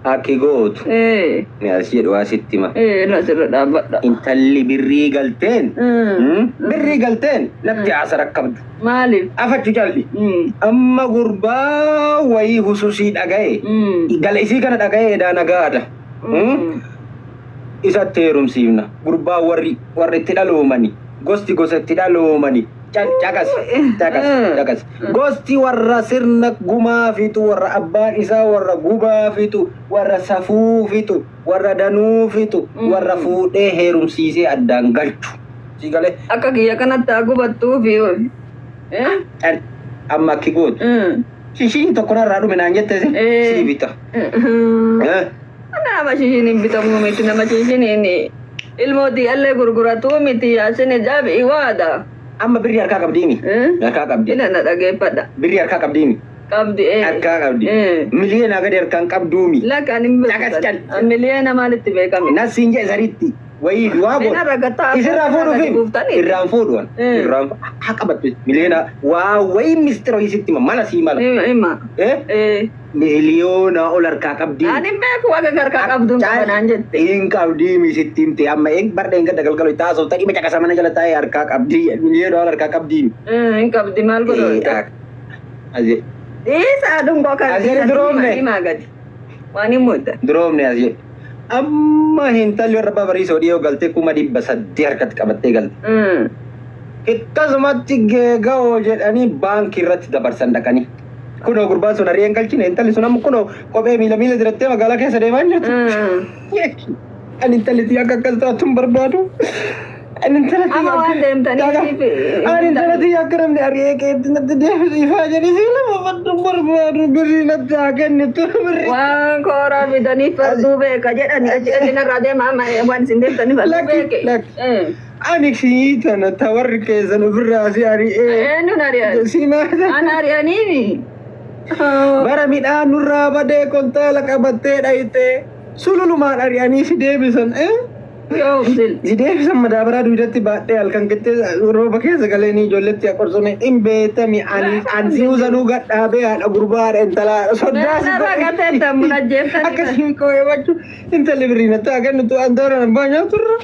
Akki gootu. Ni as jedhu waa sitti hima. Asirra dhaabbadha. Intalli birrii galteen. Birrii galteen lafti haasa rakkabdu. Maaliif? Afachu calli. Amma gurbaa wayii hususii dhaga'e. Gala isii kana dhaga'e edaa nagaadha. Isatti heerumsiifna. Gurbaa warri warri itti dhaloomani. Gosti gosa itti dhaloomani. Caqas caqas caqas. Gosti warra sirna gumaa fixu, warra abbaan isaa warra gubaa fixu, warra safuu fixu, warra danuu fixu, warra fuudhee heerumsiisee addaan galchu. Sii galee? Akka kiyya kanatti haa gubattuufi. Amma akki gootu. Shishiin tokko narraa dhume naan jette sii bita. Nama shishiin hin bitamuu miti, nama shishiin ilmootii allee gurguratuu miti, yaasin ijaabi iwaada. Amma birrii harkaa qabdiimi? Harkaa qabdi. Ila na dhageeffadha. Birrii harkaa qabdiimi? Qabdi. Harkaa qabdi. Miliyoona gadi harkaan qabduumi. Lakka ani hin Caqas cal. beeku. Miliyoona maalitti beekame? Nasiin jee saritti. Wayii waa Mina godhu. ragataa. Isirraa fuudhuufi. Irraan fuudhuwan. Irraan haa qabattu. Miliyoona waa wayii mistira wayii sitti hima. Mala sii mala. Hima. Miliyoona ol harkaa qabdii. Ani hin beeku waaqa harkaa qabduun qabanaan jette. Hin qabdii mi sitti himte amma een barda hin gadda galgalo itti haasofta dhima caqasa mana jala taa'ee harkaa qabdii miliyoona ol harkaa qabdii. Hin qabdi maal godhu? Asii. Dhiisa dhungoo kan. Asii duroomne. Himaa gadi. Waan hin mudda. Duroomne asii. Amma intalli warra abbaa bariisoo dhiyoo galtee 800,000 harkatti qabattee galte. Akkasumatti geega'oo jedhanii baankii irratti dabarsan dhaqanii. Kunoo gurbaan sun ari'een galchine intalli sun amma kunoo kophee miila miila dirattee magaalaa keessa deemaa jirti. Ani intalli tiyya akka akkas taatu hin barbaadu. Ani intala tiyya Amma waan deemtaniif. Ani intala tiyya akka namni ari'ee keetti natti deebisu ifaa jedhi si lama fadhu hin barbaadu birrii natti haa kennitu birrii. Waan kooraa fidaniif farduu beeka jedhani achi achi narraa deema amma waan isin deemtaniif farduu Lakki beeke. lakki. Ani sii tana ta warri keessan ofirraa si ari'ee. Eenyuun ari'an? Si maata. An ari'aniini. Bara midhaan nurraa badee kontaala qabattee dhayitee sululumaan ari'anii si deebisan. Yoom sil. Si deebisan madaabaraa duudatti baadhee halkan qixxee rooba keessa galeenii ijoolletti qorsone hin beetami ani an si usanuu gadhaabee haadha gurbaa haadha intalaa soddaa si Narraa gateetta mun ajjeeftanii. Akkasiin koo'ee intalli birrii natti haa kennitu antoora abbaa nyaaturra.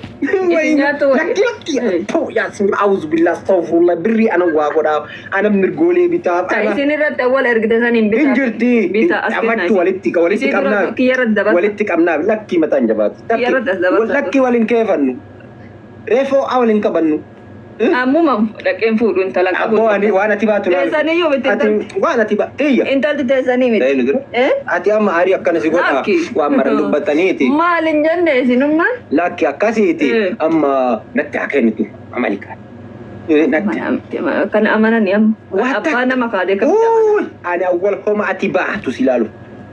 Nyaatu wayya. Lakki lakki. Ta'u yaasin auzu billah astaghfirullah birrii ana waa godhaaf ana mirgoolee bitaaf Ta ana isin irratti awwal ergite san hin bitaa. hin jirti. Bitaa as kennaa. Amattu walitti walitti Isii dura qabnaaf. kiyya irratti dabarsa. Walitti qabnaaf lakkii mataan jabaatu. Kiyya irratti as dabarsa. Lakkii waliin keefannu. Reefoo haa waliin qabannu. Ammuma dhaqeen fuudhu intala qabu. Abboo ani waan ati baatu laal. Teessaniyyuu miti Ati intalti. waan ati ba tiyya. Intalti teessanii miti. Ta'e dura. Ati amma aarii akkana si godha Lakki. waan mara dubbataniiti. Maal hin jenne isinummaan? Lakki akkasiiti amma natti haa kennitu amalika. Natti. Kan amanani amma. Waan Abbaa nama kaadee kan. Uuy, ani awwal homa ati baatu si ilaalu.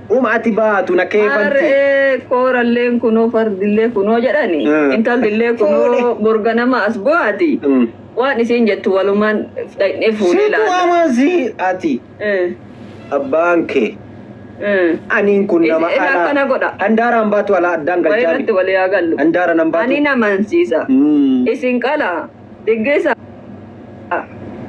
Homa ati baatu na keefanti. Har'ee kooralleen kunoo fardillee kunoo jedhani. Intaltillee kunoo borganama as bu'aati. Waan isiin jettu walumaan dhaqnee fuudhee Situ ilaalla. amansi ati abbaan kee aniin kun nama Isin akkana godha. Handaaraan baatu alaa addaan Walirratti galchaani. walii haa gallu. Handaara nan baatu. Ani amansiisa. Isin qala diggisa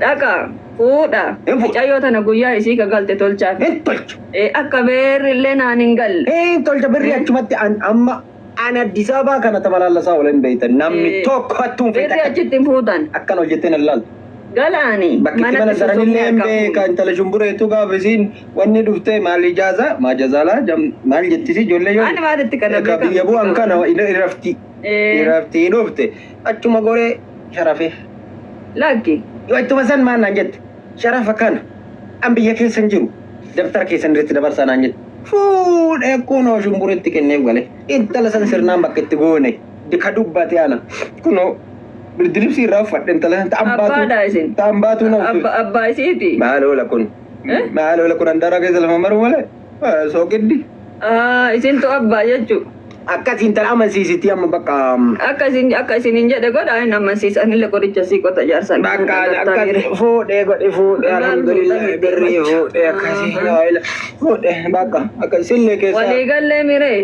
dhaqa fuudha. Hin fuudha. Mucayyoo tana guyyaa isii ka galte tolchaaf. Hin tolcha. Akka beerri illee naan hin galle. Hin tolcha birrii achumatti an amma an Addis Ababaa kana tamalaallasaa oolan beektan namni tokko hattuun Beerri fedha achitti hin fuutan. akkan hojjettee nan laaltu. Galaani Bakki itti mana saranillee hin beeka intala shumbureetu gaafa isiin wanni dhuftee maal ijaaza maajazaalaa maal jettisi ijoollee yoo Ani maalitti kana Egaa biyya bu'an kana irrafti irraftii dhufte achuma goree sharafee. Lakki. Yoo ittuma san maal naan jette sharafa kana an biyya keessa hin jiru dabtara keessan irratti dabarsaa naan jette fuudhee kunoo shumbureetti kenneef gale intala san sirnaan bakka itti goone ka dubbate ana kunoo birdilibsii irraa uffadhe intala san ta'an baatu Abbaadha isin. ta'an baatu na uffifte. Abbaa isiiti. Maal oola kun? Maal oola kun handaara keessa lafa maru malee? Sooqiddi. Isintu abbaa jechuudha. Akkas intala amansiisiti amma bakka Akka isin akka isin hin jedhe godha hin amansiisan illee qoricha sii qota jaarsan. bakka akkas fuudhee godhe fuudhee alhamdulillah birrii fuudhee akkasii fuudhee bakka akka sillee keessa Waliigallee miree.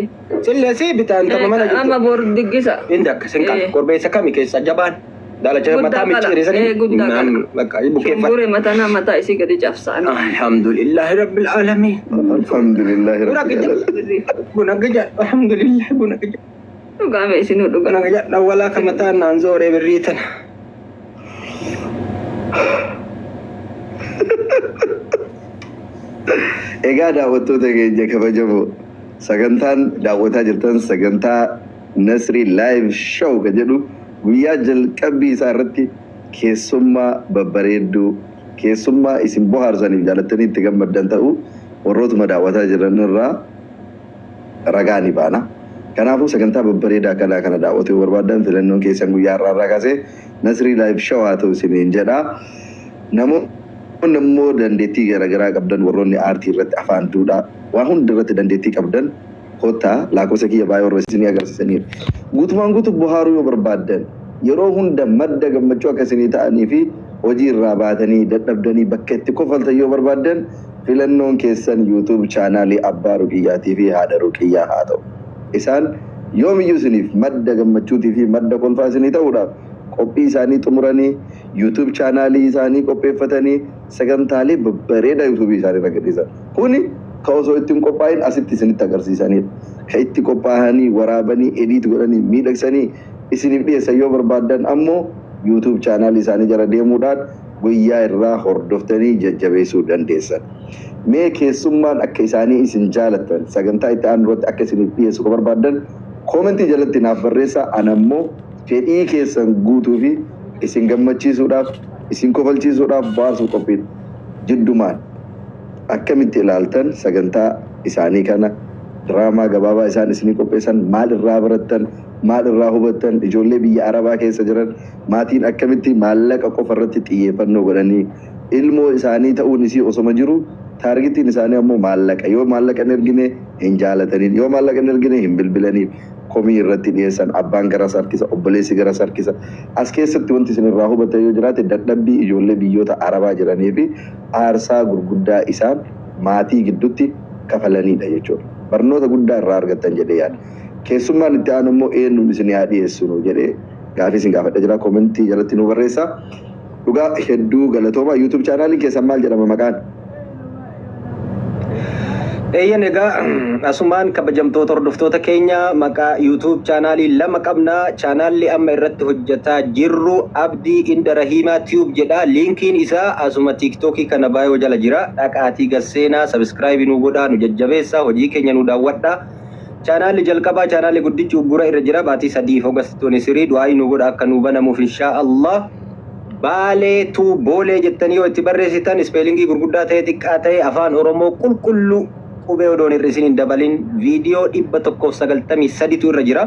sillee sii bitaan tama mana Amma jirtu. bor diggisa. Inni akkas hin qabu korbeessa kami keessa jabaan. Daalacha mataa micciirisanii. Guddaa qala. Bakka bukeeffadha. Shumburee mataa mataa isii gadi cabsaan. Alhamdulillahi rabbil aalamiin. Alhamdulillahi rabbil alamin. Buna gija alhamdulillah buna gija. Dhugaame isinuu dhuga. Buna gija dhawwalaa kan mataa naan zooree birrii tana. Egaa daawwattoota keenya kabajamoo, sagantaan daawwataa jirtan sagantaa Nasrii Live Show kan jedhu guyyaa jalqabbii isaa irratti keessummaa babbareedduu, keessummaa isin bohaarsaniif jaalattanii itti gammaddan ta'uu warrootuma daawwataa jiran irraa ragaa ni baana. Kanaafuu sagantaa babbareedaa kanaa kana daawwatuu yoo barbaaddan filannoon keessan guyyaa har'aa irraa kaasee Nasrii Live Show haa ta'u isiniin jedha. Namoonni immoo dandeettii garaagaraa qabdan, warroonni aartii irratti, afaan duudhaa waan hunda irratti dandeettii qabdan, kottaa lakkoofsa kiyya baay'ee warra isinii agarsiisaniidha. Guutumaan guutuu bohaaruu yoo barbaaddan, yeroo hunda madda gammachuu akka isinii ta'anii fi hojii irraa baatanii dadhabdanii bakka itti kofaltan yoo barbaaddan, filannoon keessan YouTube chaanaalii Abbaa Ruqiyyaatii fi Haadha Ruqiyyaa haa ta'u. Isaan yoomiyyuu isiniif madda gammachuutii fi madda kolfaa isinii ta'uudhaaf qophii isaanii xumuranii, YouTube chaanaalii isaanii qopheeffatanii, sagantaalee babbareedaa YouTube isaanii irra gadhiisan. Kuni ka osoo ittiin qophaa'in asitti isinitti agarsiisanidha. Ka itti qophaa'anii waraabanii edit godhanii miidhagsanii isiniif dhiyeessan yoo barbaaddan ammoo YouTube chaanaalii isaanii jala deemuudhaan guyyaa irraa hordoftanii jajjabeessuu dandeessan. Mee keessummaan akka isaanii isin jaalattan sagantaa itti aanu irratti akka isiniif dhiyeessu ka barbaaddan koomentii jalatti naaf barreessaa. Ana ammoo fedhii keessan guutuu fi isin gammachiisuudhaaf, isin kofalchiisuudhaaf baasuu qophiidha. Jiddumaan akkamitti ilaaltan sagantaa isaanii kana, diraamaa gabaabaa isaan isinii qopheessan maal irraa barattan, maal irraa hubattan? Ijoollee biyya arabaa keessa jiran maatiin akkamitti maallaqa qofa irratti xiyyeeffannoo godhanii, ilmoo isaanii ta'uun isii osoma jiru taargetiin isaanii ammoo maallaqa, yoo maallaqa hin ergine hin jaalataniin, yoo maallaqa hin ergine hin bilbilaniif, komii irratti dhiyeessan, abbaan garas harkisa, obboleessi garas harkisa. As keessatti wanti isin irraa hubattan yoo jiraate dadhabbii ijoollee biyyoota arabaa jiranii fi aarsaa gurguddaa isaan maatii gidduutti kafalanidha jechuudha. Barnoota guddaa irraa argattan jedhee yaada. Keessummaan itti aanu immoo eenyuun isin haa dhiyeessinu jedhee gaafii isin gaafadha jira. Koomentii jalatti nu barreessaa. Dhugaa hedduu galatooma. YouTube chaanaaliin keessan maal jedhama maqaan? Eeyyan, egaa asumaan kabajamtoota hordoftoota keenya, maqaa YouTube chaanaalii lama qabna. Chaanaalli amma irratti hojjetaa jirru Abdii Inda Rahiimaa Tube jedha. Liinkiin isaa asuma TikTokii kana baay'oo jala jira. Dhaqaatii gasseenaa, subscribe nu godhaa, nu jajjabeessaa, hojii keenya nu daawwadhaa. Chaanaalli jalqabaa, chaanaalli guddichi uggura irra jira. Baatii 3 August 23 du'aa nu godha akka nu banamuuf inshaa Allah. Baalee tu Boolee jettanii yoo itti barreessitan, ispeelingii gurguddaa ta'e xiqqaa ta'e, afaan Oromoo qulqulluu qubee odoon hir'isin hin dabalin, viidiyoo 193tu irra jira.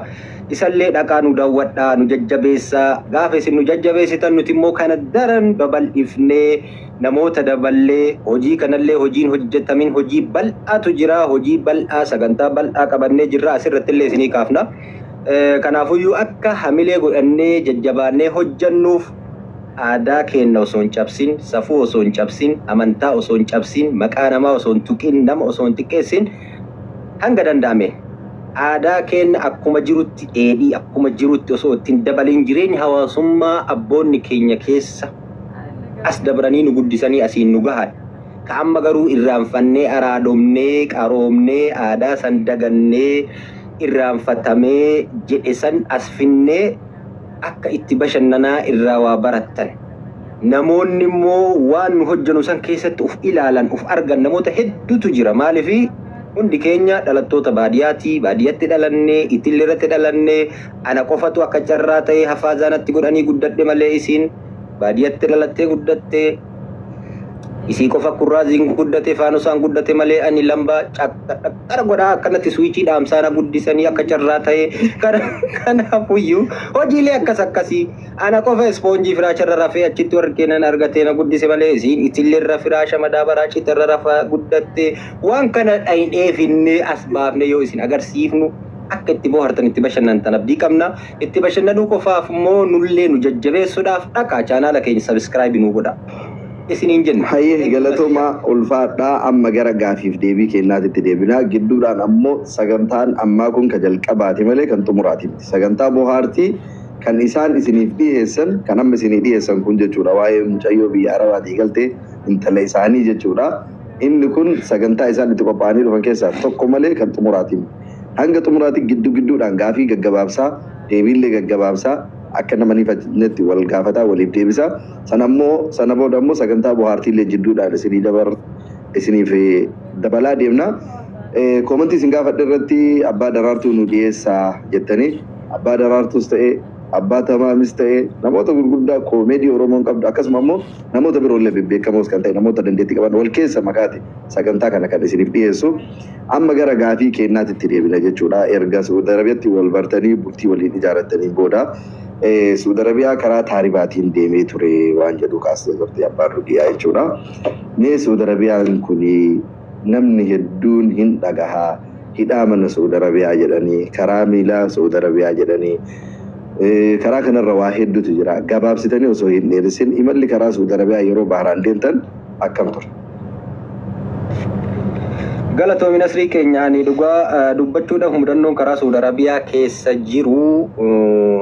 Isallee dhaqaa nu daawwadhaa, nu jajjabeessaa. Gaafa isin nu jajjabeessitan nuti immoo kana daran babal'ifnee, namoota daballee, hojii kanallee hojiin hojjetamin hojii bal'aatu jira. Hojii bal'aa, sagantaa bal'aa qabannee jirra. Asirratti illee isinii kaafna. Kanaafuyyuu akka hamilee godhannee jajjabaannee hojjannuuf, aadaa keenya osoo hin cabsin, safuu osoo hin cabsin, amantaa osoo hin cabsin, maqaa namaa osoo hin tuqin, nama osoo hin xiqqeessin, hanga danda'ame aadaa keenya akkuma jirutti dheedhii akkuma jirutti osoo ittiin dabalin, jireenya hawaasummaa abboonni keenya keessa as dabranii nu guddisanii asiin nu gahan, ka amma garuu irraanfannee, araadomnee, qaroomnee, aadaa san dagannee irraanfatamee jedhe san as finnee akka itti bashannanaa irraa waa barattan, namoonni immoo waan nu hojjennu san keessatti uf ilaalan, uf argan namoota hedduutu jira. Maaliifi hundi keenya dhalattoota baadiyyaati, baadiyyatti dhalannee, itillee irratti dhalannee. Ana qofatu akka carraa ta'ee hafaazaanatti godhanii guddadhe malee isiin baadiyyatti dhalattee guddattee, isii qofa kurraaziin guddate, faanosaan guddate malee ani lambaa caqqara godhaa akkanatti suwichii dhaamsaana guddisanii akka carraa ta'e. Kanaafuyyuu hojiilee akkas akkasii ana qofa ispoonjii firaasharra rafee achitti warri kennan argatee na guddise malee isiin itilleerra firaasha madaabaraa citarra rafaa guddatte. Waan kana dhayinee finnee as baafne yoo isin agarsiifnu akka itti bohaartan, itti bashannantan abdii qabna. Itti bashannanuu qofaaf immoo nullee nu jajjabeessuudhaaf dhaqaa chaanaala keenya subscribe nu godha isiniin jenna. Hayyee, galatoomaa, ulfaadhaa. Amma gara gaafiif deebii kennaatitti deebinaa. Gidduudhaan ammoo sagantaan ammaa kun ka jalqabaati malee kan xumuraati miti. Sagantaa bohaartii Kan isaan isiniif dhiyeessan, kan amma isinii dhiyeessan kun jechuudha, waa'ee mucayyoo biyya Arabaatii galtee intala isaanii jechuudha. Inni kun sagantaa isaan itti qophaa'anii dhufan keessaa tokko malee kan xumuraatiin. Hanga xumuraatti gidduu gidduudhaan gaafii gaggabaabsaa, deebiillee gaggabaabsaa, akka nama ni wal gaafataa waliif deebisaa. Sana ammoo, sana booda ammoo sagantaa bohaartiillee jidduudhaan isinii dabar isiniif dabalaa deemna. Koomantii isin gaafadhe irratti abbaa Daraartuu nu dhiyeessaa jettanii, abbaa Daraartuus ta'e, abbaa Tamaamis ta'e, namoota gurguddaa koomeedii Oromoon qabdu, akkasuma ammoo namoota biroollee bebbeekamoos kan ta'e, namoota dandeettii qaban wal keessa makaati sagantaa kana kan isiniif dhiyeessu. Amma gara gaafii kennaatitti deebina jechuudha. Erga Suudi Arabiyaatti wal bartanii bultii waliin ijaarrattanii booda Suudi Arabiyaa karaa taaribaatiin deemee ture waan jedhu kaastee turte abbaan Ruqiyaa jechuudha. Mee Suudi Arabiyaan kuni namni hedduun hin dhagahaa, hidhaa mana Suudi Arabiyaa jedhanii, karaa miilaa Suudi Arabiyaa jedhanii, karaa kanarra waa hedduutu jira. Gabaabsitanii osoo hin dheeressin, imalli karaa Suudi Arabiyaa yeroo baharaan deemtan akkam ture? Galatoomi Nasrii keenya. Ani dhugaa dubbachuudhaaf mudannoon karaa Suudi Arabiyaa keessa jiru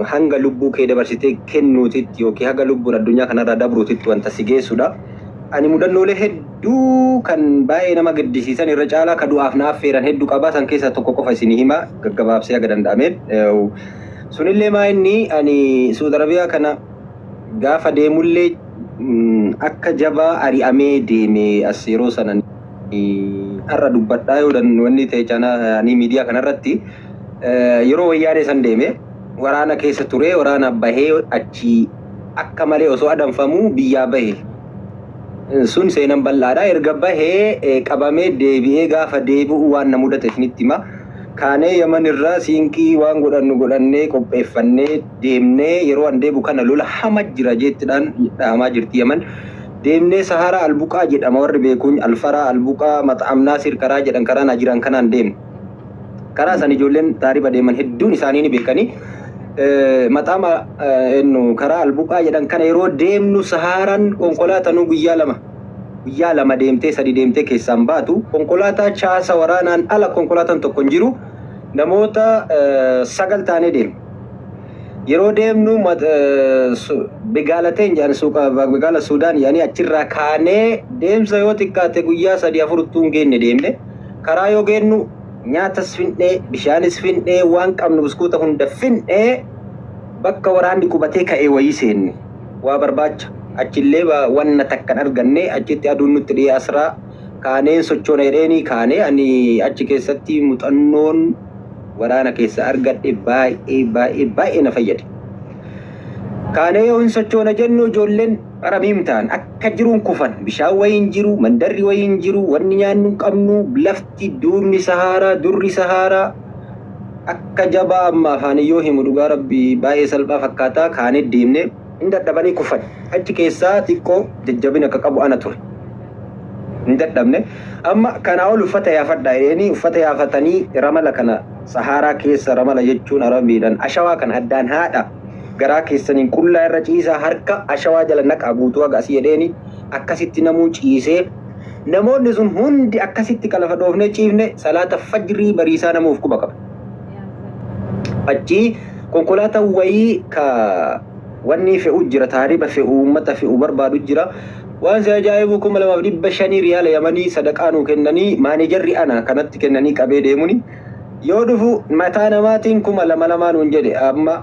hanga lubbuu kee dabarsitee kennuutitti yookiin haga lubbuun addunyaa kanarraa dabruutitti wanta si geessudha. Ani mudannoolee hedduu kan baay'ee nama gaddisiisan, irra caalaa ka du'aaf na affeeran hedduu qaba. San keessaa tokko qofa isinii hima gaggabaabsee haga danda'ameen. Sunillee maa inni, ani Suudi Arabiyaa kana gaafa deemullee akka jabaa ari'amee deeme. As yeroo sana har'a dubbadhaa yoo wanni ta'e cana ani miidiyaa kanarratti, yeroo Wayyaanee san deeme waraana keessa ture, waraana bahee achi akka malee osoo adamfamuu biyyaa bahe. Sun seenan bal'aadha. Erga bahee qabamee deebi'ee gaafa deebi'u waan na mudate isinitti hima. Kaanee Yaman irraa siinqii waan godhannu godhannee qopheeffannee deemnee, yeroo an deebu kana lola hama jira jettidhaan dhahamaa jirti Yaman. Deemnee Saharaa Albuqaa jedhama, warri beekuun Alfaraa Albuqaa Maxaam Naasir karaa jedhan, karaa na jiran kanaan deemne. Karaa san ijoolleen taariba deeman hedduun isaanii ni beekanii. Maxaama karaa Albuqaa jedhan kana yeroo deemnu Sahaaraan konkolaatanuu guyyaa lama deemtee, sadi deemtee keessaan baatu. Konkolaataa chaasa waraanaan ala konkolaataan tokko hin jiru. Namoota sagal taanee deemne. Yeroo deemnu Begaalateen jedhan, suuqa Begaala Suudaan jedhanii, achirraa kaanee deemsa yoo xiqqaate guyyaa sadi afur utuu hin geenne deemne. Karaa yoo geennu nyaatas fin'ee, bishaanis fin'ee, waan qabnu buskuuta hunda fin'ee, bakka waraanni qubatee ka'ee wayii seenne waa barbaacha. Achillee wanna takkan arganne. Achitti aduun nutti dhiyee asraa kaaneen sochoona jedheenii kaanee. Ani achi keessatti muuxannoon waraana keessa argadhe baay'ee baay'ee baay'ee na fayyade. Kaanee yoo hin sochoona jennu ijoolleen qaramiim ta'an akka jiruun kufan. Bishaan wayii hin jiru, mandarri wayii hin jiru, wanni nyaannu hin qabnu, lafti duubni Sahaaraa, durri Sahaaraa akka jabaa. Amma afaan yoo himu dhugaa Rabbii baay'ee salphaa fakkaataa. Kaanee deemne, hin dadhabanii kufan. Achi keessaa xiqqoo jajjabina akka qabu ana ture. Hin dadhabne. Amma kanaa ol uffata yaafadha jedhanii uffata yaafatanii, ramala kana Sahaaraa keessa, ramala jechuun Arabiidhaan ashawaa, kana addaan haadha, garaa keessaniin qullaa irra ciisaa, harka ashawaa jala naqaa guutuu haga asii jedheeni. Akkasitti namuu ciisee, namoonni sun hundi akkasitti kalafa dhoofnee ciifne. Salaata fajrii bariisaa namuuf quba qaba. Achii konkolaataan wayii ka wanni fe'u jira, taariba fe'u, uummata fe'u barbaadu jira. Waan si ajaa'ibu 2500 riyaala Yamanii sadaqaa nuu kennanii, maanejarri ana kanatti kennanii qabee deemuni. Yoo dhufu mataa namaatiin 2000 lamaa nuun jedhe. Amma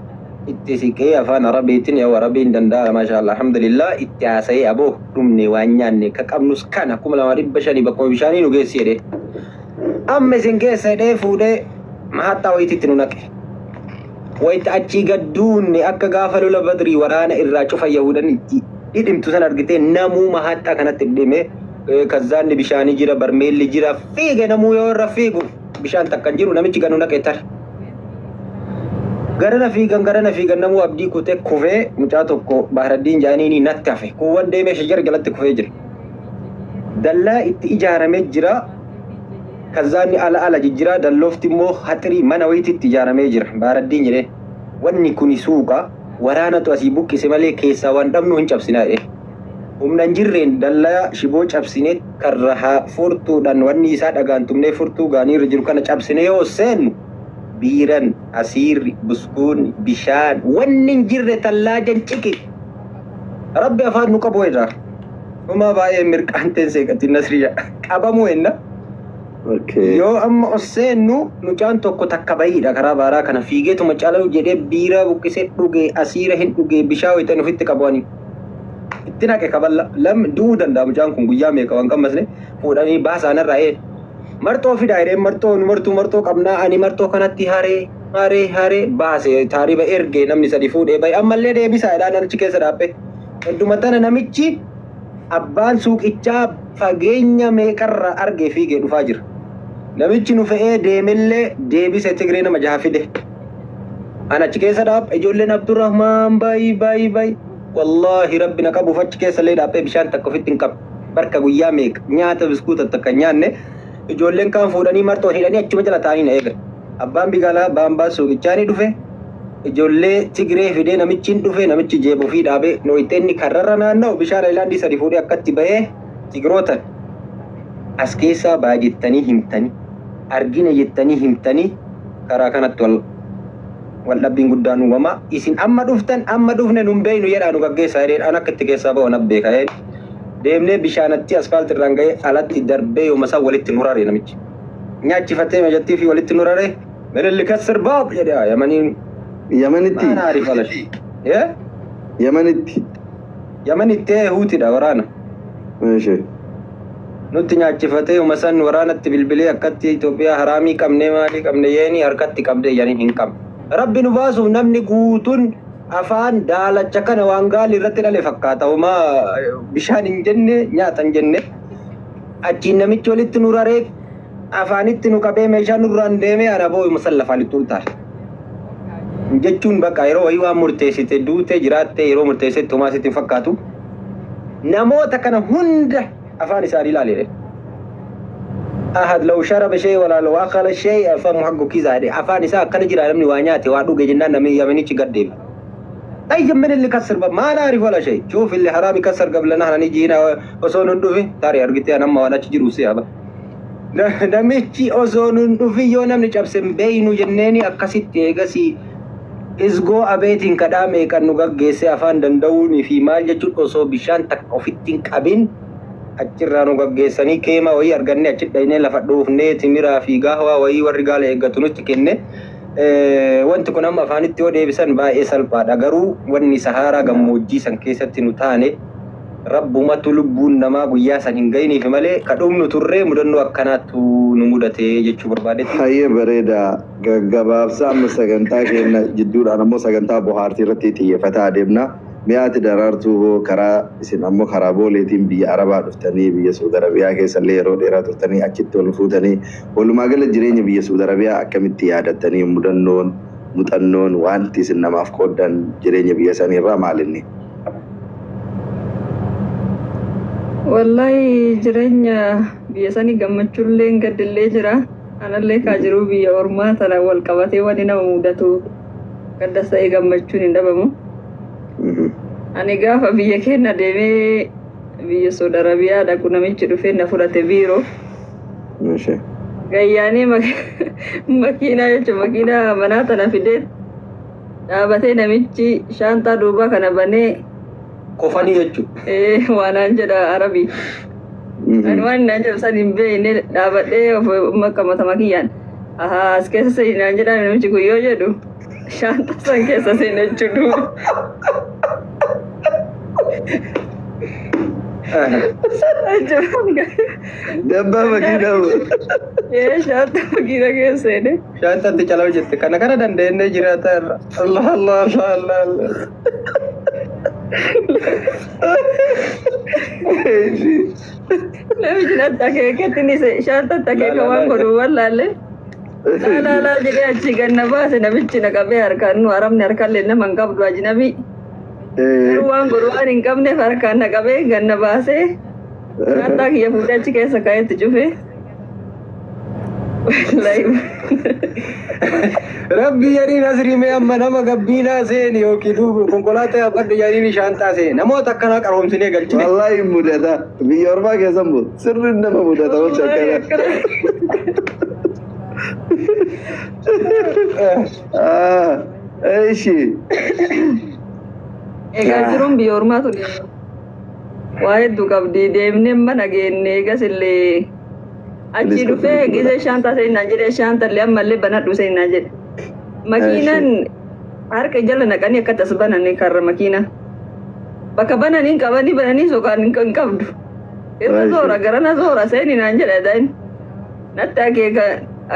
itti siqee afaan Arabiitiin, yoo Arabiin danda'a, maashaallah, alhamdulillah, itti haasa'ee, aboo dhumne, waan nyaanne ka qabnus kana, 2500, bakkuma bishaanii nu geessi jedhee. Amma isin keessa jedhee fuudhee mahattaa wayitiitti nu naqe. Wayita achii gadduunne akka gaafa lola Badrii waraana irraa cufa Yahudan itti dhidhimtu san argitee, namuu mahattaa kanatti dhidhime. Kazzaanni bishaanii jira, barmeelli jira, fiige namuu. Yoo irra fiigu bishaan takka hin jiru. Namichi ganu naqe tare. Garana fiigan, garana fiigan, namuu abdii kutee kufee. Mucaa tokko Bahraddiin jaaniini natti hafe. Kuuwwan deemee shajara jalatti kufee jira. Dallaa itti ijaaramee jira. Kazzaanni ala ala jijjiraa, dalloofti immoo haxirii mana wayiitti ijaaramee jira. Bahraddiin jedhee, wanni kuni suuqa waraanatu asii buqqise malee keessaa waan dhabnu hin cabsinaa jedhee. Humna hin jirreen dallaa shiboo cabsinee, karra haa furtuudhaan wanni isaa dhagaan tumnee, furtuu gaanii irra jiru kana cabsinee yoo seennu Biiran, asiirri, buskuun, bishaan, wanni hin jirre tallaajan ciqi. Rabbi afaan nu qabu irraa. Homaa baay'ee mirqaanteen seeqatti Nasriya. Qabamuu enna. Yoo amma os seennu mucaan tokko takka bayiidha karaa baaraa kana fiigeetuma calalu jedhee biiraa buqqisee dhuge, asiira hin dhuge, bishaan wayita ofitti qabu ani. Itti naqe kaballa lam du'uu danda'a mucaan kun guyyaa meeqa waan qammasne fuudhanii baasaanarraa een. Marxoo fidaa jedhee, marxoo nu martuu marxoo qabnaa, ani marxoo kanatti haree haree haree baase, taariba ergee namni sadi fuudhee bahe, ammallee deebisaa jedhaan achi keessa dhaabbe. Hedduma tana namichi abbaan suuqichaa fageenya meeqarraa argee fiigee dhufaa jira. Namichi nu fe'ee deemellee deebise, Tigree nama jaha fide. Ana achi keessa dhaab, ijoolleen Abdurrahmaan bayi bayi bayi. Wallaahi Rabbi na qabuuf achi keessa illee dhaabbee bishaan takka ofitti hin qabu. Barka guyyaa meeqa nyaata biskuuta takka hin nyaanne, ijoolleen kaan fuudhanii marxoo hidhanii achuma jala taa'anii na eegan. Abbaan biqilaa baambaa suuqichaa ni dhufe. Ijoollee Tigree fidee namichi hin dhufe, namichi jeeboo fi dhaabee nooyixeenni karrarra naanna'u bishaan ayilaandii sadi fuudhee akkatti bahee, Tigrootan as keessaa baa jettanii himtanii, argina jettanii himtanii, karaa kanatti wal waldhabbiin guddaan uumama. Isin amma dhuftan, amma dhufne nun beeynu jedhaa, nu gaggeessaa jedheen. An akka itti keessaa ba'u nan beeka jedheen. Deemnee bishaanatti asfaaltii irraan ga'ee alatti darbee yooma isaan walitti nu rare namichi. Nyaachifatee majattii fi walitti nu rare. من اللي كسر باب jedhee Yamaniin. Yamanitti. Maana ariif alashi. Yamanitti. Yamanitti huutidha waraana. Ishee. Nutti nyaachifatee yooma san waraanatti bilbilee akkatti Itoophiyaa haraamii qabnee maalii qabne yeeni harkatti qabdee jedhanii hin qabne. Rabbi nu baasuuf namni guutuun afaan daalacha kana waan gaalii irratti dhale fakkaata. Homaa bishaan hin jenne, nyaata hin jenne. Achiin namichi walitti nu raree afaanitti nu qabee meeshaa nurraan deemee ana boo'u musallafaan itti ultaale. Jechuun bakka yeroo wayii waan murteessite, duutee jiraattee yeroo murteessetti homaa sitti hin fakkaatu. Namoota kana hunda afaan isaanii ilaalee. أحد لو شرب شيء ولا لو أكل شيء فمه حقه كذا afaan isaa akkana jira, namni waa nyaate waa dhuge jennaan namni Yamanichi gad deema. طيب من اللي كسر باب؟ ما نعرف ولا شيء، شوف اللي حرامي كسر قبل نحن نيجي هنا osoo nun dhufi tarii argitee amma waan achi jiru si haba. Namichi osoo nun dhufi yoo namni cabse hin beeynu jenneeni akkasitti eegasii isgoo abeetiin kadhaa meeqan nu gaggeesse afaan danda'uunii fi maal jechuun osoo bishaan takka ofitti hin qabin achirraa nu gaggeessanii keema wayii arganne achi dhaynee lafa dhoofnee timiraa fi gaahwaa wayii warri gaala eeggatu nutti kenne. Wanti kun amma afaanitti yoo deebisan baay'ee salphaadha. Garuu wanni Saharaa gammoojjii san keessatti nu taane rabbumatu lubbuun namaa guyyaa san hin gahiniif malee ka dhumnu turree mudannoo akkanaattu nu mudate jechuu barbaadetti. Hayyee, bareeda. Gaggabaabsa amma sagantaa keenya jidduudhaan ammoo sagantaa bohaartii irratti xiyyeeffataa adeemna. Mi'aati Daraartuu hoo, karaa isin ammoo karaa booleetiin biyya Arabaa dhuftanii, biyya Saudi Arabiyaa keessallee yeroo dheeraa turtanii, achitti ol fuutanii, walumaa gala jireenya biyya Saudi Arabiyaa akkamitti yaadattanii, mudannoon muuxannoon wanti isin namaaf qooddan jireenya biyya sanii irraa maalinni? Wallahi jireenya biyya sanii gammachuullee gaddillee jira. Anallee kaa jiruu biyya ormaa tana wal qabatee wanni nama mudatu gaddas ta'ee gammachuun hin dhabamu. Ani gaafa biyya keenya deemee biyya Saudi Arabiyaa dhaqu namichi dhufee na fudhate biiroo. Gayyaanii makiinaa jechuun makiinaa manaa tana fidee dhaabatee namichi shaantaa duubaa kana banee Kofanii jechuudha. Waanaan jedha Arabii. Ani waan naan jedhu san hin beekne, dhaabadhee of makka kiyyaan. Ahaa, as keessa seenaan jedha namichi kun yoo jedhu shaantaa san keessa seene jechuudha. Dabbaa makiinaa. Shaantaa makiinaa keessa seene. Shaantaatti calaa jette kana kana dandeenyee jiraata irra. Allah Allah Allah Allah Allah. Namichi natti akeeketti ni shaantaatti akeeka waan godhu wallaalle. Laa laa jedhee achi ganna baase, namichi na qabee harkaan, nu arabni harkallee nama hin qabdu ajnabii. Garuu waan godhu waan hin qabneef harkaan na qabee ganna baasee shaantaa kiyya fuudhee achi keessa kaa'etti cufee. Wallahi. Rabbi yariin asrii mee amma nama gabbiinaa seeni yookiin duuba konkolaataa yaabbadhu yariin shaantaa seeni namoota akkanaa qaroomsinee galchine. Wallahi mudata. Biyya ormaa keessan bu sirri nama mudata wanti akkana. Ah, eshi. Egaa jiruun biyya ormaa tun waa hedduu qabdi. Deemnee mana geenne eegas illee achi dhufee gisee shaantaa seenaan jedhe, shaantallee ammallee banadhu seenaan jedhe. Makiinaan harka jala naqanii akka tas bananii karra makiina. Bakka bananii qabanii bananii sokaan hin qabdu. Irra zoora garana zoora seeninaan jedhe daa'imni. Natti akeeka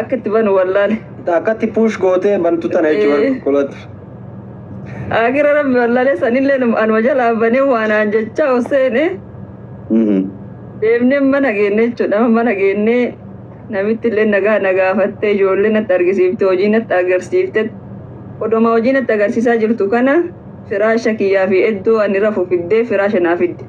akka itti banu wallaale. Akkatti push gootee bantu tana jechuudha konkolaataa. Akira rabbi wallaalee sanillee anuma jalaa banee waan jecha oseene deemnee mana geenne jechuudha. Mana geennee namitti illee nagaa nagaafattee, ijoollee natti argisiifte, hojii natti agarsiifte. Odoma hojii natti agarsiisaa jirtu kana firaasha kiyyaa fi iddoo ani rafu fiddee firaasha naa fidde.